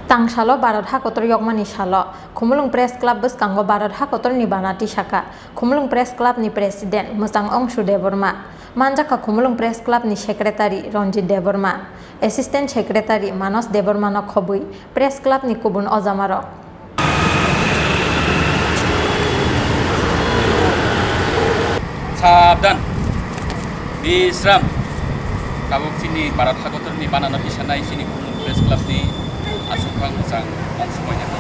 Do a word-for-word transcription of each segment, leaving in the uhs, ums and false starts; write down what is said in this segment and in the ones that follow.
Tangsalo Bharat hakotor yokmani salo Khumulwng Press Club bwskango Bharat hakotorni bana tisaka Khumulwng Press Clubni President Mwchang Ongshu Debbarma, manjakha Khumulwng Press Clubni Secretary Ranjit Debbarma, Assistant Secretary Manos Debbarmano khobwi Press Clubni kubun ojamarok. Sabdan! Bisram! Tabuk chini Bharat hakotorni banano tisanai chini Khumulwng Press Clubni aswk phang Mwchang Ongshu Debbarma.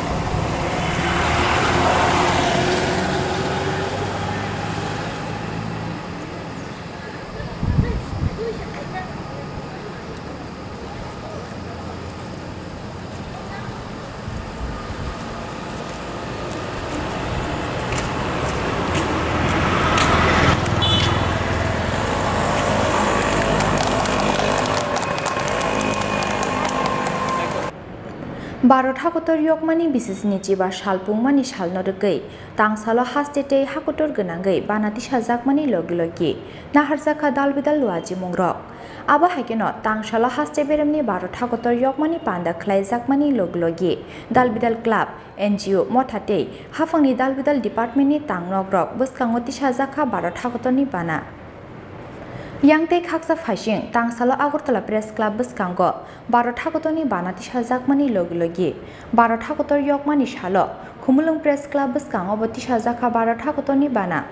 Bharat hakotor yokmani bisisni chiba sal pungmani salno rwgwi, tangsalo haste tei hakotor gwnangwi bana tisajakmani logi logi naharjakha dal bidal luajimungrok. Abo hai kheno tangsalo haste beremni Bharat hakotor yokmani panda khlaijakmani logi logi dal bidal club, N G O, motha tei haphangni dal bidal departmentni tangnokrok bwskango tisajakha Bharat hakotorni bana. Yang tei khaksa phaising tangsalo Agartala Press Club bwskango Bharat hakotorni bana tisajakmani logi logi Bharat hakotor yokmani salo Khumulwng Press Club bwskango bo tisajakha Bharat hakotorni bana.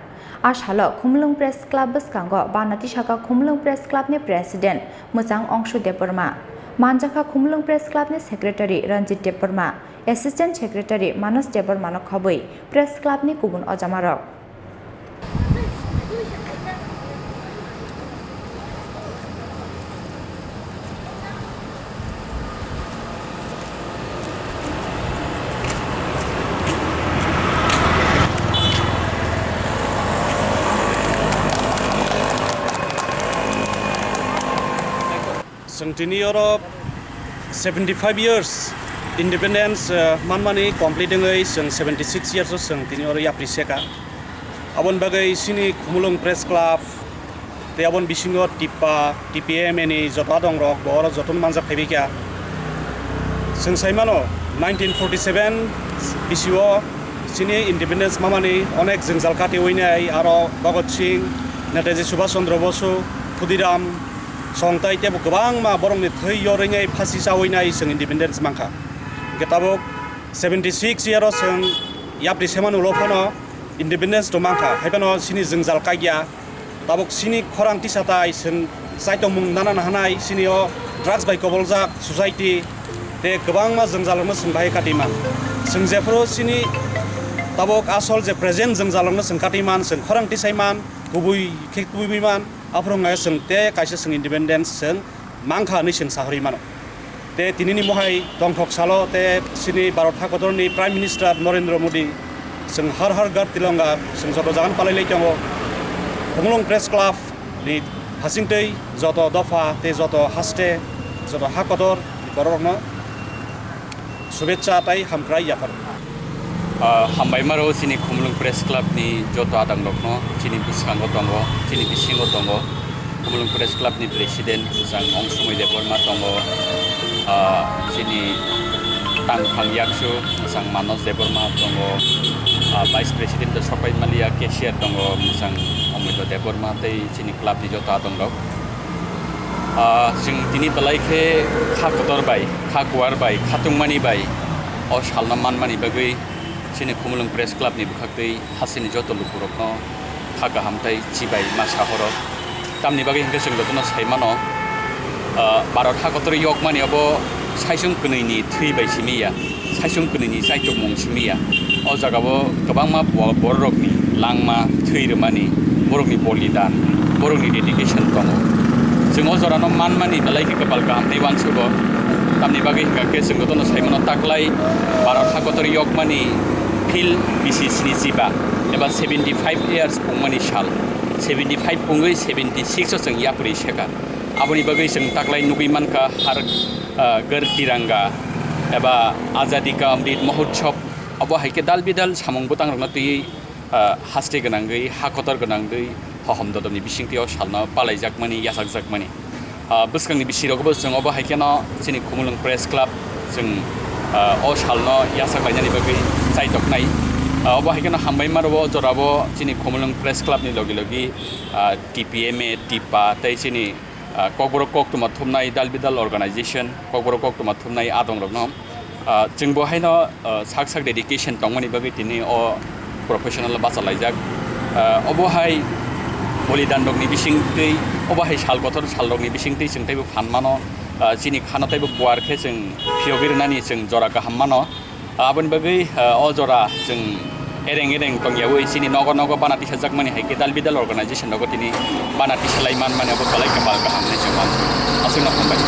A salo Khumulwng Press Club bwskango bana tisaka Khumulwng Press Clubni President Mwchang Ongshu Debbarma, manjakha Khumulwng Press Clubni Secretary Ranjit Debbarma, Assistant Secretary Manos Debbarmano khobwi Press Clubni kubun ojamarok. Chwng tini oro seventy five years independence, eh, manmani complete wngwi chwng seventy six years o chwng tini oro yapri seka. Aboni bagwi chini Khumulwng Press Club tei aboni bisingo TIPA, T P M ni joto adongrok bo oro jotono manjak phaibaikha. Chwng saimano nineteen forty seven bisio chini independence mamani onek jwngjal katiwi nai, aro Bhagat Singh, Netaji Subhash Chandra Bosu, Khudiram, Songtai teibo kwbangma borokni thwi yorwi nai phasi chawi nai chwng independence mankha. Hwnkhe tabuk seventy six year o chwng yapri semani ulo phano independence to mankha, hai phano chini jwngjal kaikya. Tabuk chini khorang tisa tai chwng chaitokmung nana nahanai chini o drugs bai koboljak society tei kwbangma jwngjalrokno chwng bahai katiman. Chwng jephuru chini tabuk asol je present jwngjalrokno chwng katiman, chwng khorang tisaiman, kubui khe kubui man. Aphuru wngkha chwng tei kaisa chwng independence chwng mankha hwnwi chwng sahorwi mano. Tei tinini mohai tongthok salo tei chini Bharat hakotorni Prime Minister Narendra Modi chwng Har Har Ghar Tiranga chwng joto jagano palai lai tongo. Khumulwng Press Club ni hasingtwi joto dopha tei joto haste, joto hakotor ni bororokno Shubhecha tai hamkrai yaphar. Ah, hambai maro chini Khumulwng Press Club ni joto adang rokno, chini bwskango tongo, chini bisingo tongo. Khumulwng Press Club ni President Mwchang Ongsumoi Debbarma tongo, ah, chini tangphang yaksu Mwchang Manos Debbarma tongo, ah, Vice President to Sopai Malia, Cashier tongo Mwchang Omoito Debbarma tei chini club ni joto adong rok. Ah, chwng tini belai khe kha kotor bai, kha kuar bai, kha tungmani bai o salno manmani bagwi chini Khumulwng Press Club ni bwkhaktwi hasteni joto lukurokno kha kaham tei chibai ma sahoro. Tamni bagwi hwnkhe chwng jotono sai mano, ah, Bharat hakotor yokmani obo saichung kwnwini thwi bai simi ya. Saichung kwnwini chaichukmung simi ya. O jagao kwbangma bo-, bororokni langma, thwi rwmani, borokni bolidan, borokni dedication tongo. Chwng o jorano manmani belai khe kwpal kaham tei uansugo. Tamni bagwi hwnkha khe chwng jotono sai mano taklai Bharat hakotor yokmani phil bisi sni chiba eba seventy five years pungmani sal. Seventy five pungwi seventy six o chwng yapri seka. Aboni bagwi chwng taklai nugwi mankha har ah, Gar Tiranga eba Azadi Ka Amrit Mahotsav, abo hai khe dal bidal samung bwtangrokno twiwi, ah, haste gwnangwi, ha kotor gwnangwi, hohom dodom ni bisingtwi o salno palaijakmani, yachakjakmani. Ah, bwskangni bisirokbo chwng obo hai kheno chini Khumulwng Press Club chwng, Ah, o salno yasak lainani bagwi chaitoknai. Ah, obo hai kheno hambai maro o jorabo chini Khumulwng Press Club ni logi logi, ah, T P M A, TIPA tei chini, ah, Kokborok koktwma thumnai dal bidal organization, Kokborok koktwma thumnai adongrokno, ah, chwngbo haino, ah, sak sak dedication tongmani bagwi tini o professional bacha laijak. Ah, obo hai bolidan rokni bisingtwi, obo hai sal kotor sal rokni bisingtwi chwng teibo phan mano, ah, chini khano teibo kuar khe chwng phiyogwi rwnani chwng jora kaham mano. Aboni bagwi, ah, o jora chwng ereng ereng tongyawi chini nogo nogo bana tisajakmani hai khe dal bidal organization rogo tini bana tisalai manmani abo belai kebal kaham hinwi chwng uansukha. Aswkno hambai.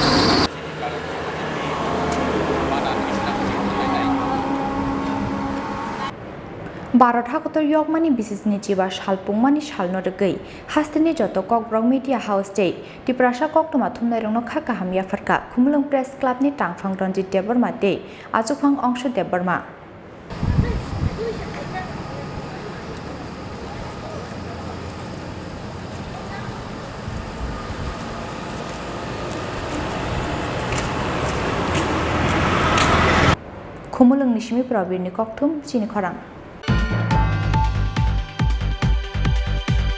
Bharot hakotor yokmani bisisni chiba sal pungmani salno rwgwi hasteni joto Kokborok Media House tei Tiprasa koktwma thumnairokno kha kaham yapharkha Khumulwng Press Club ni tangphang Ranjit Debbarma tei achukphang Ongso Debbarma. Khumulwngni simi Probirni kokthum chini khorang.